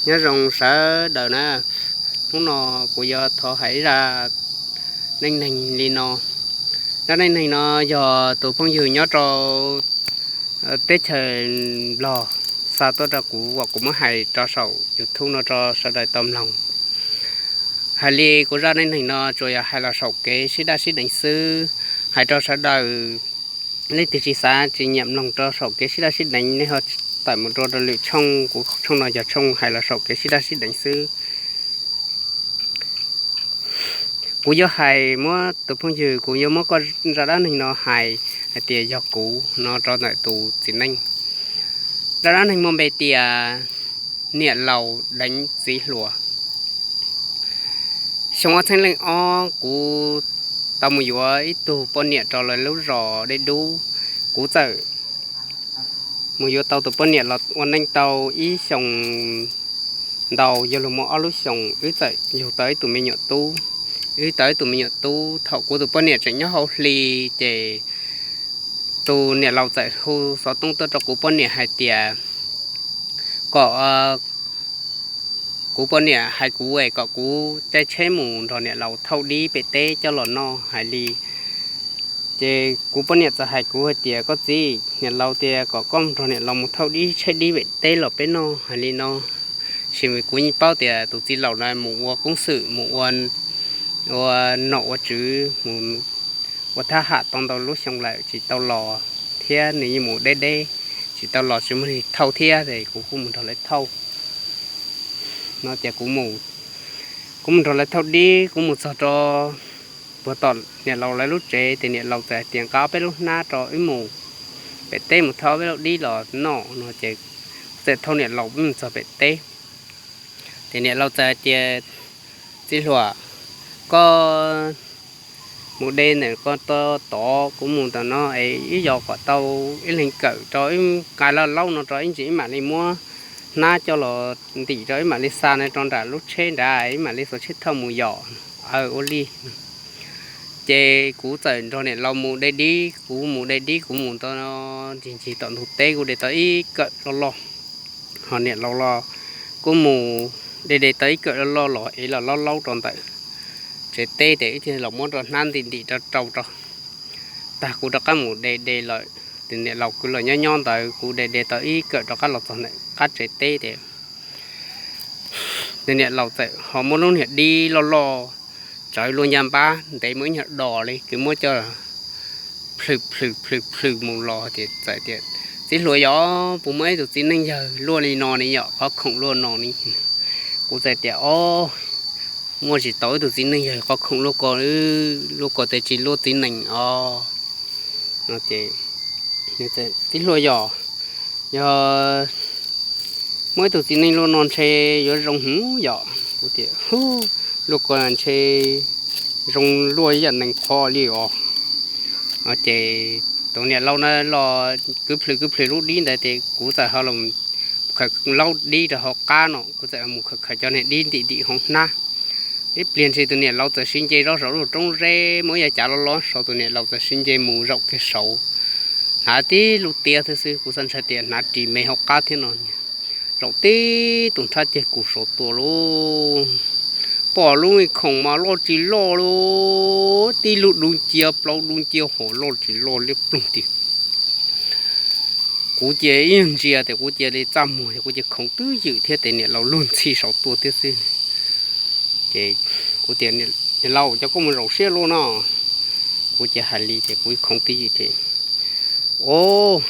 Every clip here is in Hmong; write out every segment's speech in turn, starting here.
Nyob zoo sawv daws na, hnub no kuv yuav thov hais zaj neej neeg li no. Zaj neej neeg no yog tus phooj ywg nyob rau teb chaws Nplog xa tuaj rau kuv kom kuv muab hais rau saum YouTube no rau sawv daws tau mloog. Hais li kuv zaj neej neeg no tsuas yog hais los saum kev sib daj sib deev xwb, hais rau sawv daws leej twg tsis xav tsis nyiam mloog rau saum kev sib daj sib deev nej ho tawm mus rau rau lwm tshooj, kuv tshooj no yog tshooj hais los saum kev sib daj sib deev xwb. Kuv yuav hais muab tus phooj ywg, kuv yuav muab koj zaj dab neeg no hais hais tias yog kuv no rau ntawm tus txiv neej. Zaj dab neeg muaj npe tias niam laus deev txiv hluas. Xyoo ob txhiab leej ob kuv tau mus yuav ib tug poj niam rau lawv lub zos deb dub. Kuv txawm mus yuav tau tus poj niam los ua neej tau ib xyoo ntau, yug lug muaj ob lub xyoos wb txawm yug tau ib tug me nyuam tub. Wb tau ib tug me nyuam tub thaum kuv tus poj niam tseem nyob hauv hli, ces tus niam laus txawm hu xov tooj tuaj rau kuv poj niam hais tias kom kuv poj niam hais kuv es kom kuv caij tsheb mus nrog niam laus thauj dib pem teb coj los noj hais li. Ces kuv poj niam txawm hais kuv hais tias koj txiv, niam laus tias kom koj nrog niam laus mus thauj dib tsheb dib pem teb los peb noj hais li no. Tab sis kuv yeej paub tias tus txiv laus no mus ua koob xwm mus ua, ua nom ua tswv mus ua thab ham tau ntau lub xyoo lawm tsis tau los, thiab nws yeej mus deb deb tsis tau los, tsis muaj neeg thauj thiab es kuv kuj mus nrog lawv thauj no ces kuv mus, kuv mus nrog lawv thauj dib, kuv mus txog rau puag tom niam laus lawv lub tsev ces niam laus txawm hais tias nqa ob peb lub hnab rau wb mus pem teb mus thauj ob peb lub dib los noj no ces kuv txawm thauj niam laus wb mus txog pem teb. Ces niam laus txawm hais tias txiv hluas, koj mus de ntawm ko tod, kuv mus ntawm no es ib yos kom tau ib leeg kawm rau ib qais laub laub no rau ib ntsis ib mam li muab hnab coj los ntim rau ib mam li xa no rau nram lub tsheb nrad ib mam li xuas tsheb thauj mus yom. Aw ua li. Ces kuv txawm nrog niam laus mus de dib, kuv mus de dib kuv mus tau ncig ncig tom ntug teb kuv de tau ib kawm loj loj. Ho niam laus los kuj mus de de tau ib kawm loj loj los ev los laub laub rau ntawm tsev teb ces wb thiaj los muab rau hnab ntim ntim rau rau rau. Tag kuv rov qab mus de de lawm, ces niam laus kwv los nyob nyob ntawd kuv de de tau ib kawm rov qab los txog ntawm qab tsev teb ces niam laus txawm ho muab lub niag dib loj loj tsawv luaj ncaj npab ntev muaj ib nyuag dos li, kuv muab coj plhws plhws plhws plhws mus los ces txawm tias txiv hluas yom, puas muaj ib tug txiv neej yawg luaj li no ne yom, qhov khoom luaj no ne. Kuv txawm tias ob, muaj tsis tau ib tug txiv neej yawg qhov khoom luaj ko, luaj ko tes tsis luaj txiv neej os. No ces txiv hluas yom, yog muaj ib tug txiv neej luaj no ntshe yuav zoo heev yom. Kuv tias luaj ko ntshe zoo luaj ib yam nees qhuav li os. Ces tus niam laus na los kwv plhws kwv plhws lub dib ntawd ces kuv txawm ho los khaws laub dib rau hauv qab no, kuv txawm mus khaws khaws cov niag dib ntim ntim hauv hnab. Ib pliag ntshe tus niam laus txawm sib nce rau saum lub roob zeb muaj ib yav cav loj loj saud, tus niam laus txawm sib nce mus zaum kiag saud, hnav tib lub tiab thiab xwb, kuv xav ntshai tias hnav ris me hauv qab thiab no. Zaum tib tug nrhab ceg kuv saud tuaj lauj, pom lub me khoom mas loj tsis loj lauj, tib lub dub ncia plaub dub ncia hos loj tsis loj liab ploog tiag. Kuv cia ib nyuag ntsia tias kuv cia li txaj muag, kuv cia khoov twb ywm thiab ces niam laus luag ntxhi saud tuaj thiab xwb. Ces kuv tias niam laus, cov koj mus zaum siab luaj no. Kuv cia hais li ces kuv khoov twb ywm ces, o,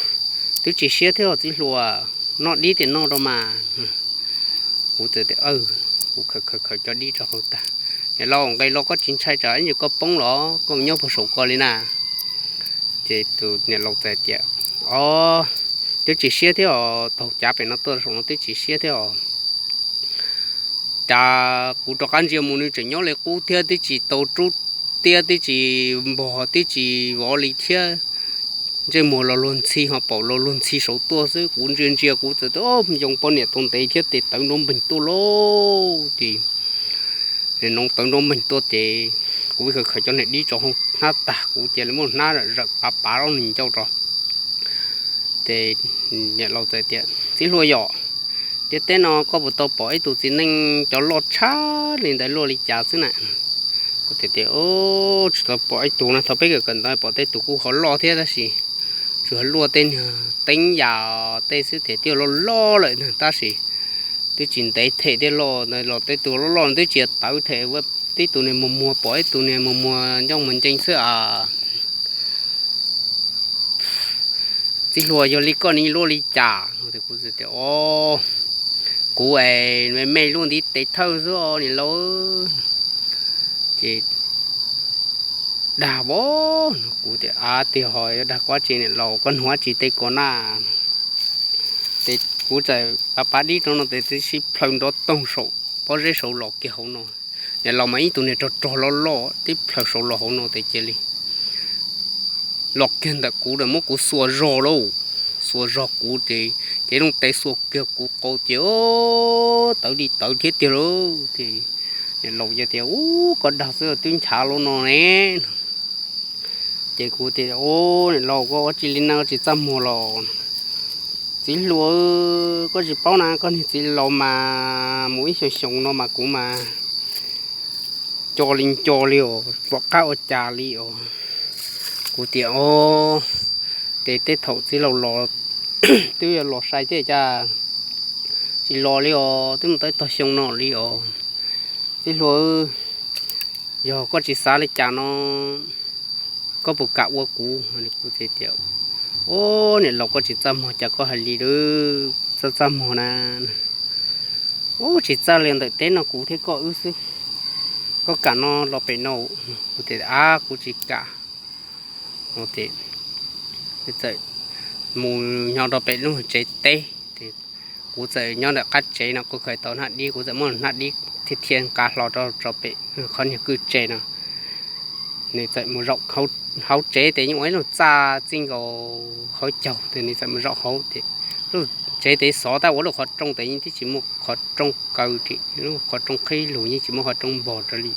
twb tsis siab thiab os txiv hluas, noj dib tias noj rau mas. Kuv txawm tias, kuv khaws khaws khaws cov dib rau hauv tag. Niam laus, nqis los koj tsis ntshai tsam ib ntsis koj poob los koj nyob puag saum ko li na. Ces tus niam laus txawm tias, o, twb tsis siab thiab os, taug cav pem no tuaj saum no twb tsis siab thiab os. Cas kuv rov qab ntsia mus nws tseem nyob li qub thiab, twb tsis tau rub tiab, twb tsis npog, twb tsis vov li thiab. Ntsej muag los luag ntxhi ho paum los luag ntxhi saud tuaj xwb. Kuv ntsia ntsia kuv txawm tias, o, yoo poj niam tau ntev thiab tes tawv nrov npeeg tuaj lauj. Ces nws tawv nrov npeeg tuaj ces kuv khaws khaws cov niag dib rau hauv hnab tag kuv cia li muab hnab zawm pav pav rau nws ncauj rau. Ces niam laus txawm tias, txiv hluas yom, Ces teb no koj puas tau pom ib tug txiv neej cov loj tshaj li ntawd luaj li cas xwb na? Kuv tias, Tsis tau pom ib tug na, thaum peb kawm kawm ntawd pom tej tus kuj ho loj thiab tab sis tsuas luaj tej niag teeb yam tej xwb, tej twb loj loj lawm tab sis twb tsis ntev them thiab loj ntawd los tej tus loj loj twb tsis tawv them, tib tug niag muag muag, pom ib tug niag muag muag ncauj muag ncees xwb a. Txiv hluas, yog li koj ne luaj li cas? Kuv tias, O, kuv es me me luaj ntiv tes thawj xwb os niam laus. Ces dag vos no, kuv tias, Av, tiag ho yuav dag kuv dab tsi niam laus, koj nug dab tsi tej ko na? Ces kuv txawm pav pav dib rau no ces twb sib plhaw nrov toog saum pob zeb saud los kiag hauv no. Niam laus mas ib tug niag rog rog loj loj tib plhaw saud los hauv no ces cia li los kiag ntawm kuv, muab kuv xuas zog lauj, xuas zog kuv ces cev loo tes xuas kiag kuv qau ces tawv li tawv thiab tiag lauj. Ces niam laus cia tias, Ub, koj dag xwb twb nchav lauj no ne. Ces kuv tias, Ub, niam laus, koj ua tsi li na, koj tsis txaj muag los? Txiv hluas, koj tsis paub na, koj niag txiv laus mas mus ib xyoos xyoo no mas kuv mas nco li nco li os, pom qab ua cas li os. Kuv tias, O, ces tej thaum txiv laus los twb los sai thiab cas, tsis los li os, twb mus tau ib tog xyoo no li os. Txiv hluas, yog koj tsis xav li cas no, koj puas kam ua kuv? Kuv tias, Ub, niam laus, koj tsis txaj muag cas koj hais li, txaj txaj muag na. Ub, tsis txaj li, ntawm teb no kuv thiab koj wb xwb, koj kam no los pem no. Kuv tias, Av, kuv tsis kam. Txawm mus nyob rau pem lub tsev teb, kuv txawm nyob ntawm qab tsev no, kuv khaws tau hnab dib, kuv txawm muab hnab dib thiaj thiaj nqa hlo rau pem qhov niag kwj tsev no. Nws txawm mus zaum hauv tsev ces yeej ua ib lub txaj txij nkaus hauv caug ces nws txawm mus zaum hauv ces lub tsev tes xov tab ua lub qhov rooj tes yeej tib tsis muaj qhov rooj kaw, lub qhov rooj qhib lug yeej tsis muaj qhov rooj npog rau li.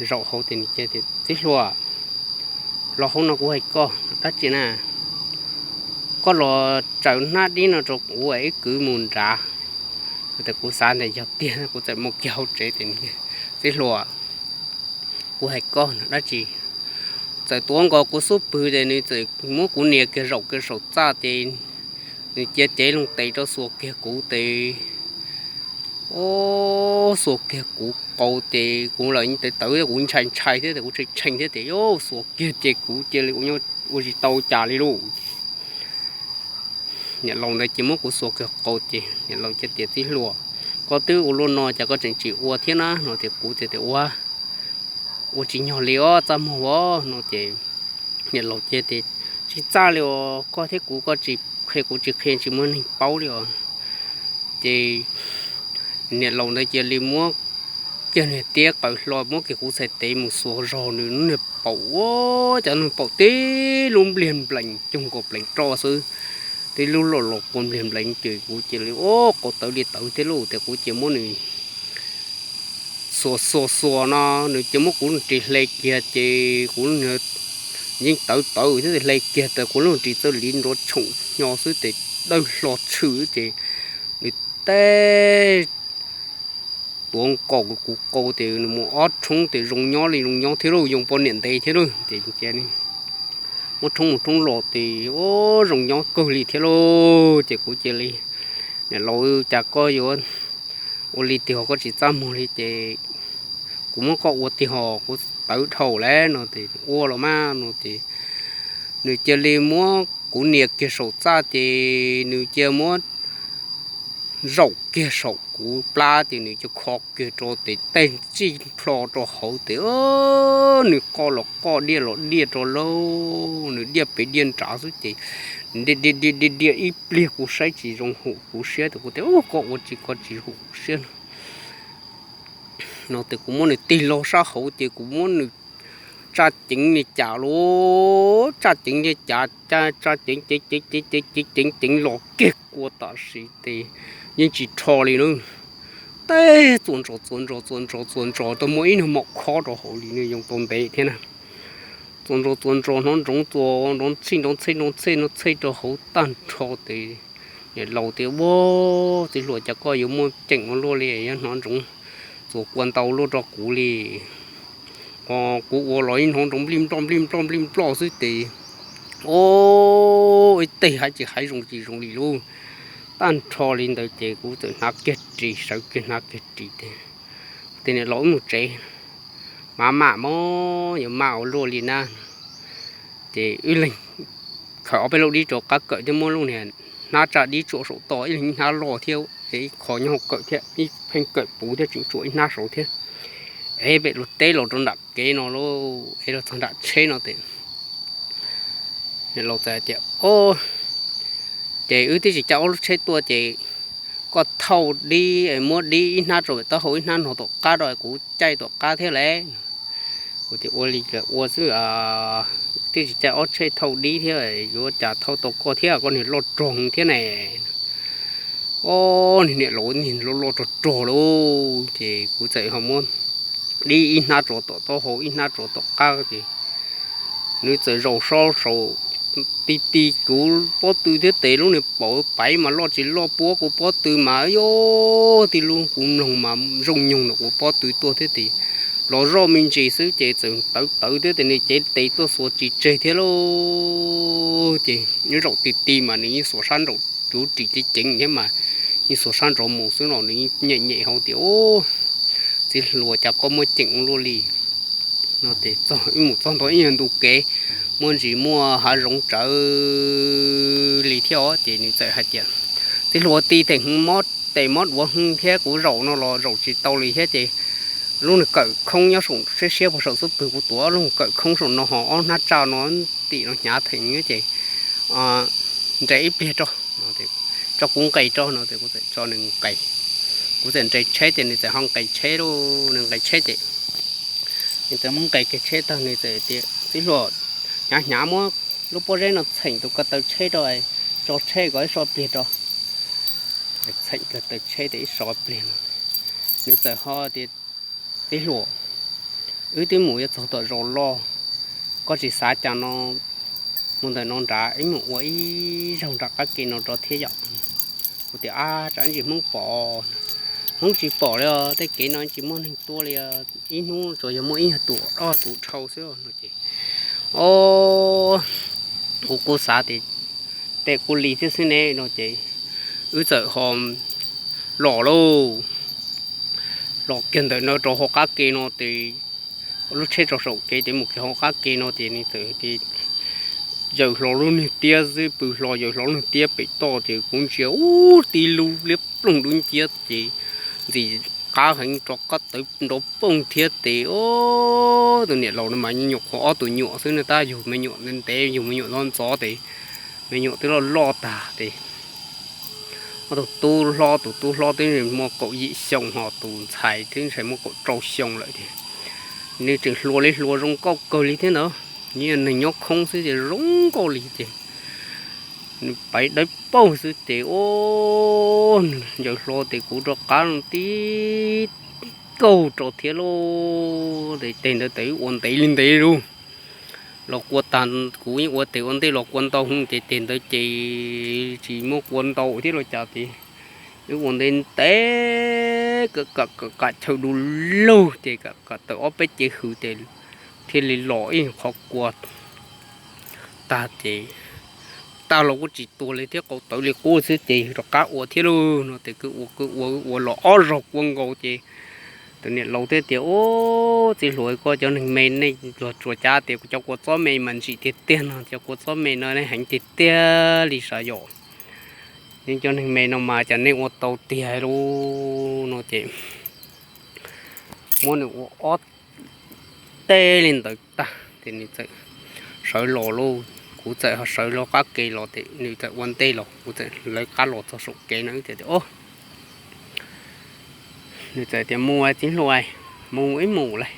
Zaum hauv ces nws cia tias, Txiv hluas, los hauv no kuv hais koj dab tsi na. Koj los tsaws hnab dib no rau kuv es wb kwv mus nrad. Kuv xav ntawd yog tiag, kuv txawm mus kiag hauv tsev ces, Txiv hluas, kuv hais koj dab tsi. Txawm tuav nkaus kuv xub pwg ces nws txawm muab kuv nias kiag zaum kiag saum txaj ces nws cia cev loo tes rau xuas kiag kuv tes. Ub, xuas kiag kuv qau ces kuv lawm tawv tawv, kuv ntshai ntshai thiab ces kuv tshee tshee thiab ces xuas kiag ces kuv cia li ua tsis tau cas li lauj. Niam laus ntawd ces muab kuv xuas kiag qau ces niam laus cia tias, Txiv hluas, koj twb ua luaj no cas koj tseem tsis ua thiab na? No ces kuv tias, Ua, ua tsis nyog li os, txaj muag os. No ces niam laus cia tias, Tsis txaj li os, koj thiab kuv, koj tsis qhia kuv tsis qhia tsis muaj neeg paub li os. Ces niam laus ntawd cia li muab kiag niag tiab qaws hlo muab kiag kuv txhais tes mus xuas zog nws lub niag paum, ua cas nws paum tib lub npliag nplees coog nkaus pleev roj xwb, tib lub loj los kua npliag npleev ces kuv cia li, Ub, qau tawv li tawv thiab lauj. Ces kuv cia muab nws xuas xuas xuas no, nws cia muab kuv ris hle kiag ces kuv yeej tawv tawv thiab, hle kiag tas kuv lub ris txawj liv nrov tshoom hnyo xwb ces dawb hlo tshwm ces nws teb tuav nkaus kuv qau ces nws mus ob rhoob ces zoo nyob li zoo nyob thiab lauj, yoo poj niam ntev thiab lauj. Ces muab rhoob mus rhoob los ces ua zoo nyob kawg li thiab lauj. Ces kuv cia li, Niam laus, cas koj yuav ua li tiag, koj tsis txaj muag li ces kuv muab koj ua tiag ho kuv tawv dhau lawm. No ces, Ua los mas. No ces nws cia li muab kuv nias kiag saum txaj ces nws cia muab zaum kiag saum kuv plab ces nws cia kho kiag rau ces tej tsij plho rau hauv ces nws qoj los qoj diaj los diaj rau lauj, nws diaj pem diaj nrad xwb ces diaj diaj diaj diaj ib pliag kuv saib tsis zoo hum kuv siab ces kuv tias, Koj ua tsis koj tsis hum kuv siab no. No ces kuv muab nws tig log sab hauv ces kuv muab nws tsa ceev li cas lauj, tsa ceev li cas, tsa ceev ceev ceev ceev ceev ceev ceev ceev los kiag kua tam sim ces yeej tsis rho li na. Tej txuas ntsos txuas ntsos txuas ntsos txuas ntsos tau muaj ib nyuag maum khob rau hauv li, nws yoo tau ntev thiab na. Txuas ntsos txuas ntsos hnov ntsoov txuas ntsoov txhij ntsoov txhij ntsoov txhij ntsoov txhij rau hauv tag nrho ces Niam laus tias, Ua, txiv hluas, cas koj yuav muaj ceem ua luaj li, yuav hnov ntsoov txuas kua ntau luaj rau kuv li. Ho kuv ua los ib hnov ntsoov nplij nploj nplij nploj nplij nploj xwb ces, o, ib teg hais tsis hais zoo tsis zoo li lub. Tag nrho li ntawd ces kuv txawm hnav kiag ris, sawv kiag hnav kiag ris tias, Kuv tias, Niam laus, wb mus tsev, mam mam mog, yuav mam ua luaj li na. Ces wb leeg khawm ob peb lub dib rau qab kawm thiab muab lub niag hnab tsaj dib tsuam saum toj, ib leeg ib hnab loj thiab, ib qho nyob hauv kawm thiab, ib pheej kawm puv thiab tseem tsuam ib hnab saud thiab. Es pem luag teb los rau nram kev no lauj, es los txog nram tsheb no ces, niam laus txawm hais tias, O, ces wb twb tsis caij ob lub tsheb tuaj ces koj thauj dib, muab dib ib hnab rau pem taub hau ib hnab no tom qab rau kuv caij tom qab thiab lauj. Kuv tias, Ua li ua xwb, twb tsis caij ob tsheb thauj dib thiab, yuav cas thauj tau koj thiab, koj niag loj rog thiab ne. O, niag niam laus niag loj loj rog rog lauj, ces kuv txawm ho muab dib ib hnab rau tom taub hau ib hnab rau tom qab ces nws txawm zaum so saum ti ti kuv pob tw thiab tes, lub niag paum paiv mas loj tsis loj puab kuv pob tw mas, yog tib lub kuv mloog mas zoo nyoog ntawm kuv pob tw tuaj thiab tes, los zoj me ntsis xwb ces txawm tawv tawv thiab tes nws cev tes tuaj xuas tsis tseg thiab lauj. Ces nyob zaum ti ti mas nws yeej xuas sab nraum cuv ris ceev ceev thiab mas yeej xuas sab nraud mus xwb los nws yeej nyem nyem hauv tias, Txiv hluas, cas koj muaj ceem ua luaj li no. Ces txog wb mus txog ntua ib nyuag ntu kev, muaj ntsis muaj hav zoov tsawv li thiab os, ces nws txawm hais tias, Txiv hluas, ti tes hwv mob, tes mob duav hwv thiab kuv zaum no los zaum tsis tau li thiab ces lub nws kawm khoob nyob saum siab siab puag saum xub pwg, kuv tuav lub kawm khoob saum no ho ob hnab tsaj no tim no hnyav theem ces nres ib pliag tso, tso kuv nqes tso no ces kuv txawm tso nws nqes. Kuv txawm nres tsheb ces nws txawm ho nqes tsheb lauj, nws nqes tsheb ces nws txawm muab nqes kiag tsheb tag nws txawm tias, Txiv hluas, hnyav hnyav muab lub pob zeb no txheem tus ko taw tsheb rau, tso tsheb kom ib so pliag rau. Txheem ko taw tsheb tias ib so pliag no, nws txawm ho tias, Txiv hluas, wb twb mus yuav txog tom zos loj, koj tsis xav cas no mus ntawm no nrad wb mus ua ib zaug nram qab ke no rau thiab yom. Kuv tias, Ab, tsam ntsis Hmoob pom, Hmoob tsis pom li os, tej kev no tsis muaj neeg tuaj li os, ib hnub tsuas yog muaj ib tug ob tug dhau xwb no ces, o, kuv kuj xav tias tej kuj li thiab xwb ne no ces wb txawm ho los lauj. Los kiag ntawm no rau hauv qab ke no ces lub tsheb rau saum kev ces mus kiag hauv qab ke no ces nws txawm tias, yaws hlo lub niag tiab xwb, pw hlo yaws hlo lub niag tiab pem toj ces kuv ntsia ub tib lub liab ploog dub nciab ces ntxim qab heev rov qab tawv nrov pooj thiab ces, o, tus niam laus no mas nyuam qhuav ob tug nyuam xwb no tab, yug me nyuam ntev ntev, yug me nyuam ntxov ntxov ces me nyuam twb loj loj tag ces ob tug tub hlob, tus tub hlob twb muaj kaum yim xyoo ho tus ntxhais twb ntshai muaj kaum rau xyoo lawm ces nws tseem hluas li hluas zoo nkauj kawg li thiab ntawd, nws yog neeg nyob khoob xwb ces zoo nkauj li ces nws paiv dawb paug xwb ces, o, nws yaws hlo ces kuv rov qab tib kaug rau thiab lauj. Ces teg ntawd ces wb ua ntev li ntev lauj. Los kua tag, kuv yeej ua tes ua ntej los kua ntau hwv ces teg ntawd ces tsis muaj kua ntau thiab los cas ces wb ua ntev ntev, kam kam kam chaw du lug ces kam kam tawm ob peb cev hws ces thiaj li los ib qho kua tag ces tag los kuj tsis tuag li thiab, qau tawv li qub xwb ces rov qab ua thiab lauj no ces kwv ua kwv ua ua los ob zaug kua nkaus ces tus niam laus thiaj tias, Ub, txiv hluas, koj cov neeg me nej luag tsuas cav tias cov kua txob me mas ntsim tiag tiag no, cov kua txob me no nej heev tiag tiag li sav yom. Yeej cov neeg me no mas cas nej ua tau tiag lauj no ces muab nws ua ob teg li ntawd tag ces nws txawm sawv los lauj. Kuv txawm ho sawv los qab ke los ces nws txawm ua ntej los, kuv txawm lawv qab los txog saum kev no tias, Nws txawm tias, Mus txiv hluas, mus ib mus lauj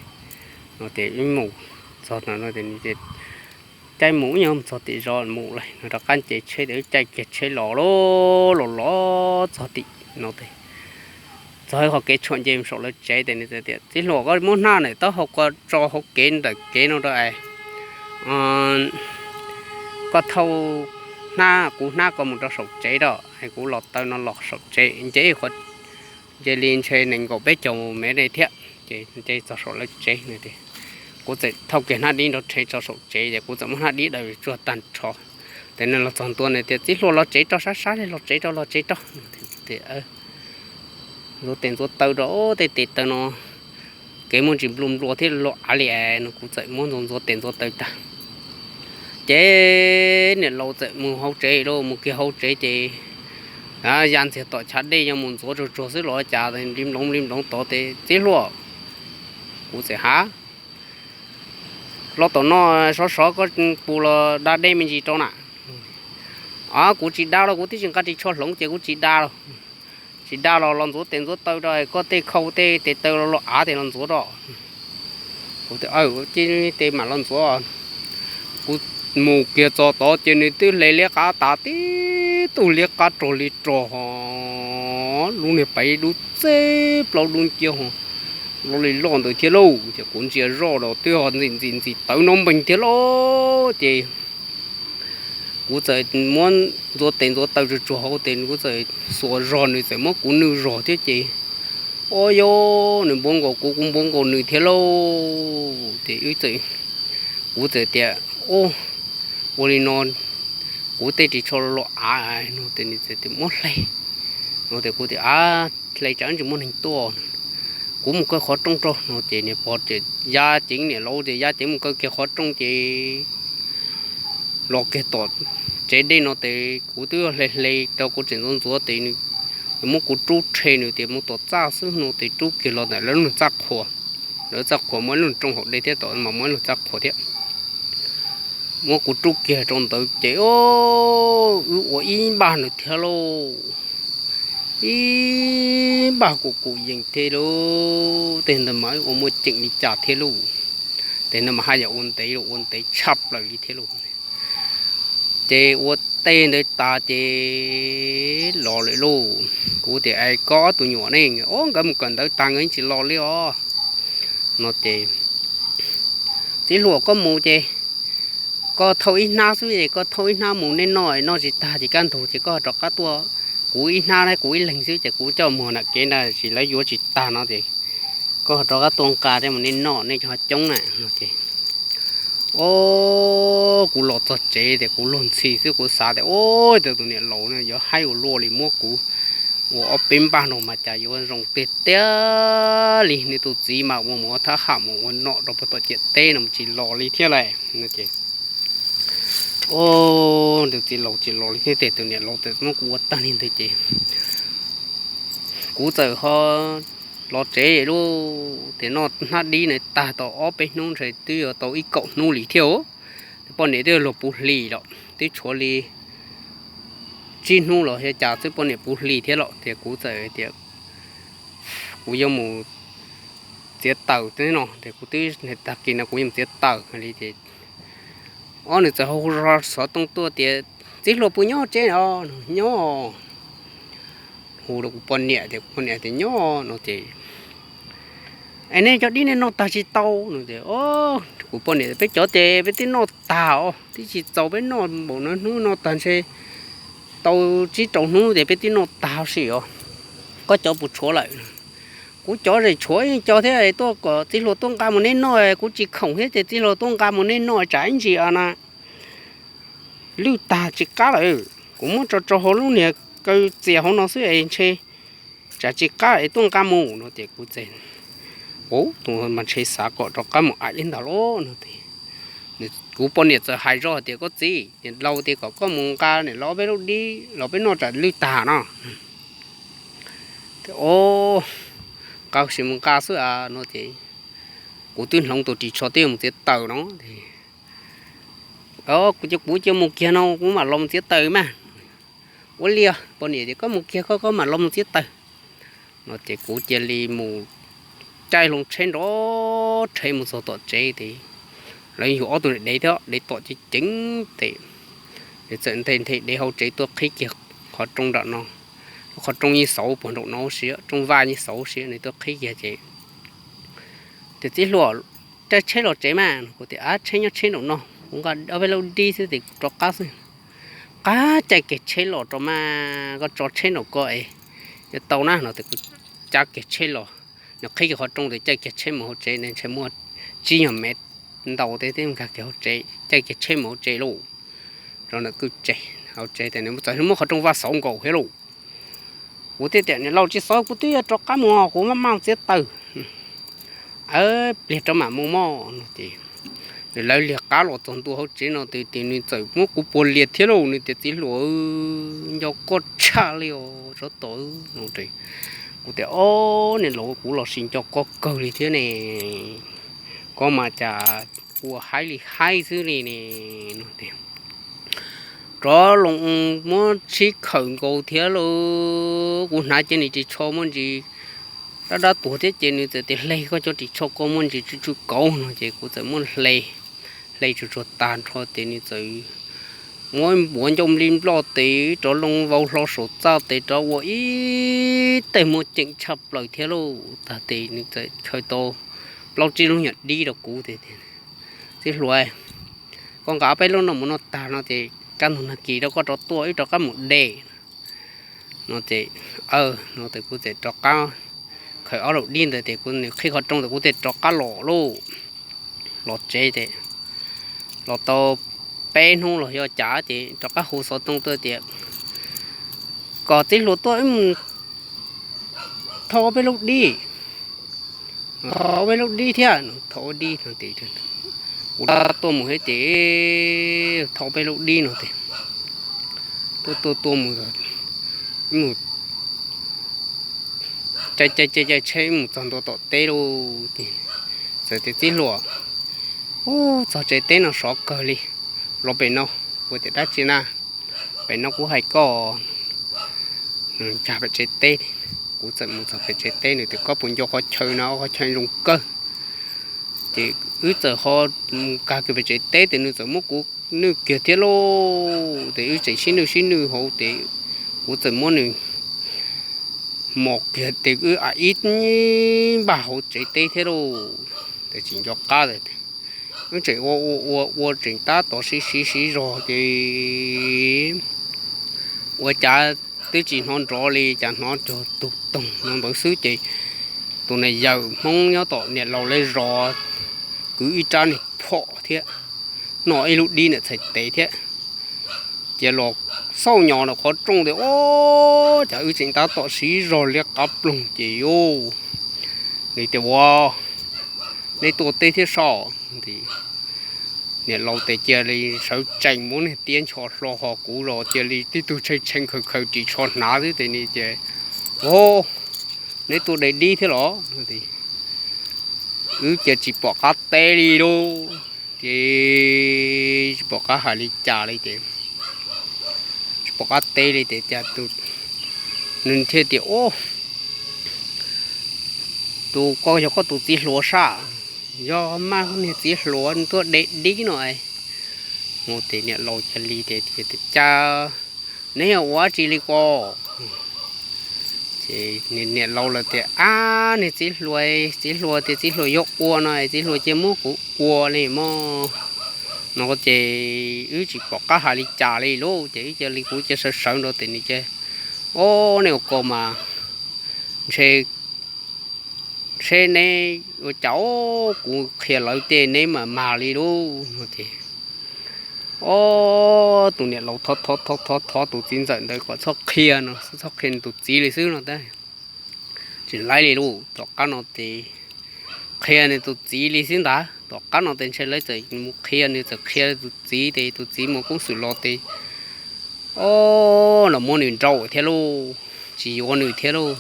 no ces ib mus txog no ces nws tias, Caij mus ib nyuag mus txog tim zos mus lauj no. Rov qab nce tsheb ces wb caij kiag tsheb los lauj, los los txog tim no ces txog qhov kev tshuam nce saum lawv tsev ces nws txawm tias, Txiv hluas, koj muab hnab ntawm taub hau ko tso hauv kev ntawm kev no rau es koj thauj hnab, kuv hnab koj mus rau saum tsev rau, es kuv los taw no los saum tsev nce qhov, nce li ntshe nees nkaum peb caug mev li thiab, ces nce txog saum lawv tsev. Kuv txawm thauj kiag hnab dib nrov rhe tso saum tsev, ces kuv txawm muab hnab dib daws tsuag tag nrho. Ces nws los txog ntua nws tias, Txiv hluas, los tsev rau, sab sab li, los tsev rau, los tsev rau. Tias, Ntxuav tes ntxuav taw rau tej tes taw no, kev muaj ntsis nplua nplua thiab luaj av li es no. Kuv txawm muab ntxuav ntxuav tes ntxuav taw tag, ces niam laus txawm mus hauv tsev lawm, mus kiag hauv tsev ces ya ntxiag tom chav dej yuav mus ntxuav tsuag tsuag xwb los cas li nploov li nploov tod tias, Txiv hluas, kuv txawm, Hav, los tom no sov sov koj pus los da dej me ntsis rau na. Kuv tsis da los, kuv twb tsis nqa ris tsho hloov ces kuv tsis da los. Tsis da los, los ntxuav tes ntxuav taw rau, koj tej khau tej tes taw los luaj av tes los ntxuav rau. Kuv tias, Cia tes mam los ntxuav. Kuv mus kiag txog tod ces nws twb hle liab qab tas tib tug liab qab rog li rog, lub niag paiv dub txeb plaub dub nciab ho loj li loj ntawd thiab lauj. Ces kuv ntsia zoj los twb ho ntxim ntxim ntxim tawv no npeeg thiab lauj. Ces kuv txawm muab ntxuav tes ntxuav taw tsuag tsuag hauv tes, kuv txawm xuas zog, nws txawm muab kuv nws zog thiab ces, o yog, nws npuav nkaus kuv, kuv npuav nkaus nws thiab lauj. Ces wb txawm, kuv txawm tias, Ua li no kuv tej ris tsho luaj av no. Ces nws txawm tias, Muab hle no. Ces kuv tias, Hle tsam tsis muaj neeg tuaj, kuv mus kaw qhov rooj rau no. Ces niam pog ces ya ceev, niam laus ces ya ceev mus kaw kiag qhov rooj ces los kiag tom tsev dej no ces kuv twb hle hle rau, kuv tseem ntxuav ntxuav ces nws muab kuv rub rhe, nws tias mus tom txaj xwb no ces rub kiag los ntawm lawv lub txaj qhua. Lawv txaj qhua muaj ib lub rooj hauv dej thiab, tom mas muaj ib lub txaj qhua thiab. Muab kuv rub kiag rau ntawd ces wb ua ib npaj nws thiab lauj. Ib npaj kuv kuv yees thiab lauj. Tej ntawd mas wb ua muaj ceem li cas thiab lauj. Tej ntawd mas haj yam ua ntev, ua ntev tshaj plaws li thiab lauj. Ces ua tej ntawd tas ces los lawm lauj. Kuv tias, Es koj ob tus me nyuam ne? Os, nkawd mus kawm ntawv tas nkawd yeej tsis los li os no ces, Txiv hluas, koj mus ces koj thauj ib hnab xwb es koj thauj ib hnab mus nej noj, noj tsis tag ces kaj ntug ces koj rov qab tuaj. Kuv ib hnab, kuv ib leeg xwb ces kuv coj mus nram kev ntag, tsis lawv yuav tsis tag no ces koj rov qab tuaj nqa thiab mus nej noj, nej ho coob na no ces. Os, kuv los txog tsev tias kuv luag ntxhi xwb, kuv xav tias, Os, tus niam laus no yuav haib ua luaj li, muab kuv ua ob peb npaj no mas cas yuav zoo tiag tiag li. Nws tus txiv mas ua mus ua thab ham mus ua nom rau puag tom ciam teb no mas tsis los li thiab lauj no ces. Os, nws txiv laus tsis los li thiab ces tus niam laus txawm muab kuv ua tag li ntawd ces kuv txawm ho los tsev lauj. Ces noj hnab dib na tag tau ob peb hnub ntshe twb yuav tau ib kaum hnub li thiab os. Ces poj niam twb luag puv hli lawm, twb tshuav li tsib hnub los yog cas xwb poj niam puv hli thiab lawm. Ces kuv txawm tias kuv yuav mus txiav taws no ces kuv twb, tag kis no kuv yuav mus txiav taws li ces, os, nws txawm hu hu xov tooj tuaj tias, Txiv hluas puas nyob tsev os? Nyob. Hu rau kuv poj niam tias, kuv poj niam tias, Nyob no ces, Es nej cov dib nej noj tag tsis tau no ces, os, kuv poj niam, Peb cov ces peb twb noj tag os, twb tsis txaus peb noj npaum no, hnub no tag ntshe tau tsib rau hnub ces peb twb noj tag si os. Koj cov puas tshuav lawm? Kuv cov zem tshuav ib co thiab, tuaj kom txiv hluas tuaj nqa mus nej noj, kuv tsis khoom thiab ces txiv hluas tuaj nqa mus nej noj tsam ib ntsis na lwj tag tsis qab lawm. Kuv muab tso rau hauv lub niag kaw txias hauv no xwb es ntshe tsam tsis qab es tuaj nqa mus no ces kuv txawm, Ub, tus mas ntshe xav kom rov qab mus aim li ntag lauj no. Kuv poj niam txawm hais zoj tias, Koj txiv, niam laus tias kom koj mus nqa niam laus peb lub dib los peb noj tsam lwj tag no. Os, nqa sim mus nqa xwb a no ces kuv twb hloov tus ris tsho twb yuav mus txiav taws no. Kuv cia, kuv cia mus kiag no kuv mam los mus txiav taws mas. Ua li os, poj niam tias, Koj mus kiag koj, koj mam los mus txiav taws no ces kuv cia li mus caij hlo tsheb nrov rhe mus txog tom tsev ces lawv yug ob tug dev thiab, dev tom ceev ceev ces nws txawm nthe nthe dev hauv tsev tuaj qhib kiag qhov rooj nram no. Lub qhov rooj yeej xauv puag nraum no huv si, rooj vaj yeej xauv huv si, nws tuaj qhib kiag ces, Tias, Txiv hluas, caij tsheb los tsev mas. Kuv tias, Ab, tsheb nyob tsheb nraum no, kuv nqa ob peb lub dib xwb ces kuv rov qab xwb. qab caij kiag tsheb los rau mas, koj tso tsheb nraum ko es yuav tau na no. Ces kuv caij kiag tsheb los, nws qhib kiag qhov rooj tes caij kiag tsheb mus hauv tsev, nws ntshe muaj tsib nyuag mev ntau, tes tib nkag kiag hauv tsev, caij kiag tsheb mus hauv tsev lauj. Rau ntawm kwj tsev, hauv tsev tes nws txawm muab qhov rooj vaj xauv nkaus thiab lauj. Kuv thiaj tias, Niam laus, tsis xauv, kuv twb yuav rov qab mus, kuv maj maj txiav taws. Pliag rov mam mus mog no. Ces lawv liag qab los txog ntua hauv tsev no tes nws txawm muab kuv puag lias thiab lauj. Nws tias, Txiv hluas, nco koj tshaj li os, tsov tom no. Kuv tias, Ob, niam laus, kuv los sis nco koj kawg li thiab ne, koj mas cas ua haib li haib xwb li ne no. Rov loo muab sib khawm nkaus thiab lauj. Kuv hnav cia nws ris tsho muaj ntsis dab dab tuag thiab ces nws txawm tias, Hle koj cov ris tsho ko muaj ntsis tsw tsw kauv no. Ces kuv txawm muab hle, hle tsuag tsuag tag nrho ces nws txawm muab npuav ncauj nplig nploj tes rov loo vau hlo saum txaj tes rov ua ib teg muaj ceem tshaj plaws thiab lauj. Tag tes nws txawm khaws tau plaub tsib lub nyuag dib rau kuv tias, Txiv hluas, koj nqa ob peb lub no mus noj tag no ces kaj ntug nag kis rau koj rov tuaj wb rov qab mus de no. Ces, aw no ces kuv txawm rov qab khaws ob lub dib ntawd ces kuv, nws qhib qhov rooj ntawd kuv thiaj rov qab los lauj. Los tsev ces los tau peb hnub los yog cas ces rov qab hu xov tooj tuaj tias, Kom txiv hluas tuaj wb mus thau ob peb lub dib, thau ob peb lub dib thiab no. Thau ob dib no ces kuv rov qab tuaj mus thiab ces thau ob peb lub dib no ces tuaj tuaj tuaj mus, mus caij caij caij tsheb mus txog ntua tom teb lauj. Txawm tias, Txiv hluas, ub, txog tsev teb no sov kawg li, los pem no. Kuv tias, Dab tsi na? Pem no kuv hais koj. Nkag pem tsev teb, kuv txawm mus txog pem tsev teb, nws tias, Koj puas nco qhov chaw no? Qhov chaw zoo kawg. Ces wb txawm ho mus nkag kiag pem tsev teb ces nws txawm muab kuv nwj kiag thiab lauj. Ces wb tseem sib nwj sib nwj hauv ces kuv txawm muab nws mos kiag ces wb a ib npaj hauv tsev teb thiab lauj. Ces tsis nco qab, wb tseem ua ua ua ua tseem tab tom siv siv siv zog ces ua cas twb tsis hnov nrov li cas hnov cuag tus toog no ntawd xwb ces tus niag yawm Hmoob nyob tom niam laus lawv zos kwv ib rab niag phom thiab, noj ib lub dib ntawm txhais tes thiab, ces los xauj nyos ntawm qhov rooj tias, Ob, cas wb tseem tab tom siv zog liab qab ploog ces yus li tias, Ua, neb tuaj teb thiab soj? Niam laus tes cia li sawv tsees muab niag tiab ncho hlo ho kuv los cia li tib tug tshee tshee khaws khaws ris tsho hnav xwb ces nws tias, Ob, neb tuaj de dib thiab los? Wb cia tsis pom qab teb li lauj. Ces tsis pom qab hais li cas li ces tsis pom qab teb li ces cas nws thiaj tias, Ob, tus ko yog koj tus txiv hluas saj? Yog mas, niag txiv hluas tuaj de dib no. Mus ces niam laus cia li tias, Cas neb yog ua dab tsi li ko? Ces niam laus lawv tias, Ab, niag txiv hluas, txiv hluas tias txiv hluas yuav ua no es txiv hluas cia muab kuv ua li mog no. Ces wb tsis pom qab hais li cas li lauj, ces wb cia li, kuv cia sawv sawv nrog ces nws cia, Ob, nej ua ko mas ntshe, ntshe neb ua cas, kuv qhia lawv tej neb mas mag li lauj no ces, ob, tus niam laus thov thov thov thov tus txiv ntxawm ntawd kom txhob qhia no, txhob qhia nws tus txiv li xwb no tab tsis laib li lauj. Tom qab no ces qhia nws tus txiv li xwb ntag. Tom qab no ces ntshe lawv txawm mus qhia, nws txawm qhia tus txiv ces tus txiv mus koob xwm los ces, ob, los muab nws nrauj thiab lauj, tsis yuav nws thiab lauj.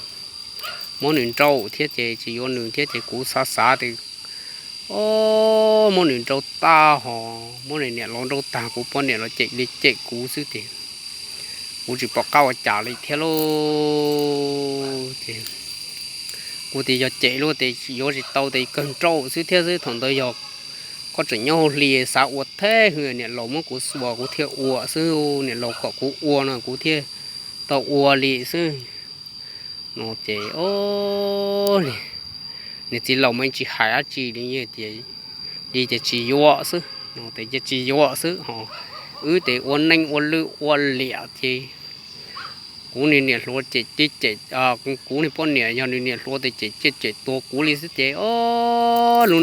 Muab nws nrauj thiab ces tsis yuav nws thiab ces kuv xav xav ces, ob, muab nws nrauj tag ho muab nws niam laus nrauj tag, kuv poj niam los cem li cem kuv xwb ces kuv tsis pom qab ua cas li thiab lauj. Ces kuv tias yog cem lauj ces yuav tsis tau ces kawg nrauj xwb thiab xwb. Thaum ntawd yog koj tseem nyob hauv hli xav ua theb hwv, niam laus muab kuv xuas kuv thiaj ua xwb, niam laus kom kuv ua no kuv thiaj tau ua li xwb no ces, ob, niag txiv laus mas tsis hais dab tsi li, tias li ces tsis yuav xwb no ces tsis yuav xwb ho. wb tes ua neej ua lwj ua liam ces kuv niag niam hluas ces cem, kuv niag poj niam yog nws niam hluas tes cem cem cem tuag kuv li xwb ces o, lub